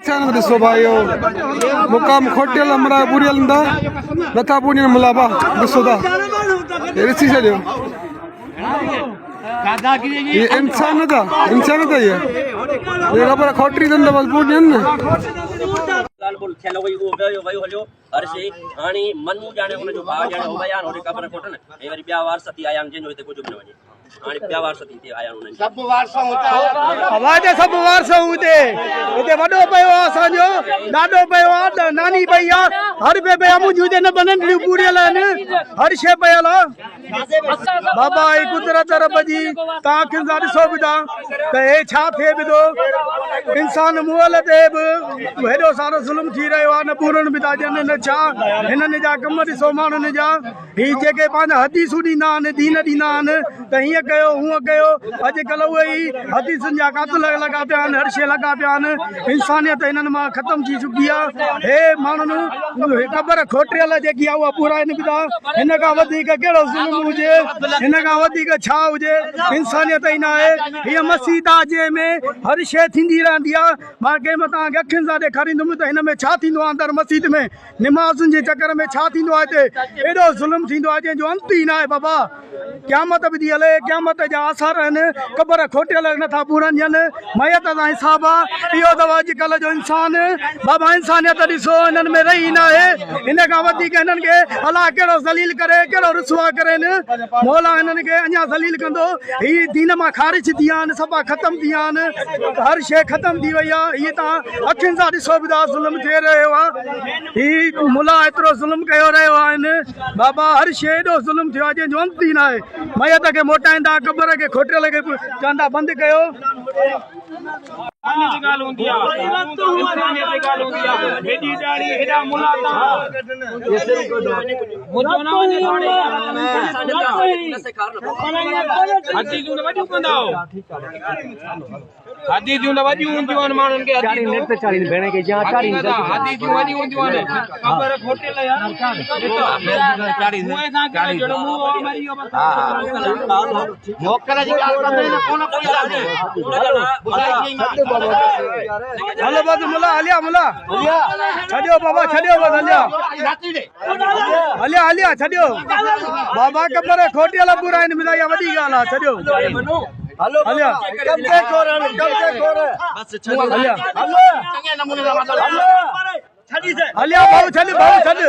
انسانيت ڏسو ڀاء اهو مقام کوٽيل امرا پوريل هوندا نٿا پورين ملا با ڏسو ٿا هي ڏسي ڇڏيو هي انسانيت آ انسانيت آ هي هي خبر کوٽي اٿن ته بس پورين نه. ڳالهه ٻولهه ٿيل هئي اهو ويو ويو هليو هر شيء هاڻي منو ڄاڻي ان جو ڀاء ڄاڻي هو ويا آهن هوڏي قبر کوٽن ۽ وري ٻيا وارث ٿي آيا آهن جنهن جو هتي ڪجهه به نه وڃي. هاڻي ٻيا وارث ٿي هتي آيا آهن. سڀ وارث هتي آيا آهن. اوا جا سڀ وارث هتي هتي وڏو پيو آ اسان جو ڏاڏو پيو آ ناني پئي آ هر پي پيا منهنجون هتي نه ننڍڙيون پوريل آهن هر شي پيل آ بابا هي قدرت رب جي تان اکين سان ڏسو به ٿا ته هي ڇا ٿئي به ٿو انسان مئل تي به هيڏو سارو ظلم ٿي رهيو آ نه پورڻ به ٿا ڏين نه ڇا هنن جا ڪم ڏسو ماڻهن جا هي جيڪي پنهنجا حديثون ڏيندا آهن، دين ڏيندا آهن ته هيئن ڪيو هونئن ڪيو، اڄڪلهه اهي ئي حديثن جا قاتل لڳا پيا آهن، هر شيء لڳا پيا آهن، انسانيت هنن مان ختم ٿي چڪي آهي، هي ماڻهن قبر کوٽيل جيڪي آهي اها پورائين به ٿا، هن کان وڌيڪ ڪهڙو ظلم هجي، هن کان وڌيڪ ڇا هجي، انسانيت ئي ناهي، هيء مسيت آهي جنهن ۾ هر شيء ٿيندي رهندي آهي، مان ڪنهن مهل توهان کي اکين سان ڏيکاريندم ته هن ۾ ڇا ٿيندو آهي اندر مسيت ۾. نمازن جي چڪر ۾ ڇا ٿيندو آهي هتي ايڏو ظلم ٿيندو آهي جنهن جو انت ئي ناهي بابا قيامت به ٿي هلي قيامت جا آثار آهن قبر کوٽيل نٿا پورن ڏين ميت سان حساب آ اهو اٿو اڄ ڪلهه جو انسان بابا انسانيت ڏسو هنن ۾ رهي ناهي هن کان وڌيڪ هنن کي الله ڪهڙو ذليل ڪري ڪهڙو رسوا ڪرين مولا هنن کي اڃا ذليل ڪندو هي دين مان خارج ٿي ويا آهن صفا ختم ٿي ويا آهن هر شيء ختم ٿي وئي آهي هي تان اکين سان ڏسو به ته ظلم ٿئي رهيو آ هي ملا ايترو ظلم ڪيو رهيو آهن بابا هر شي ايڏو ظلم ٿيو آ جنهن جو انت ئي ناهي ميت کي موٽائيندا قبر کي کوٽيل کي چوندا بند ڪيو. حديثون ته وڏيون هونديون آهن ماڻهن کي حديثون حديثون وڏيون هونديون آهن قبر کوٽيل يار موڪل جي ڳالهه ڪندي نه ڪونه ڪوئي هلو بس ملا هليا ملا ڇڏيو بابا ڇڏيو بس هليا هليا هليا ڇڏيو بابا قبر کوٽيل پورا آهن ملا اها وڏي ڳالهه آهي ڇڏيو هليا هليا هليا ڀائو ڇڏ ڀائو ڇڏ.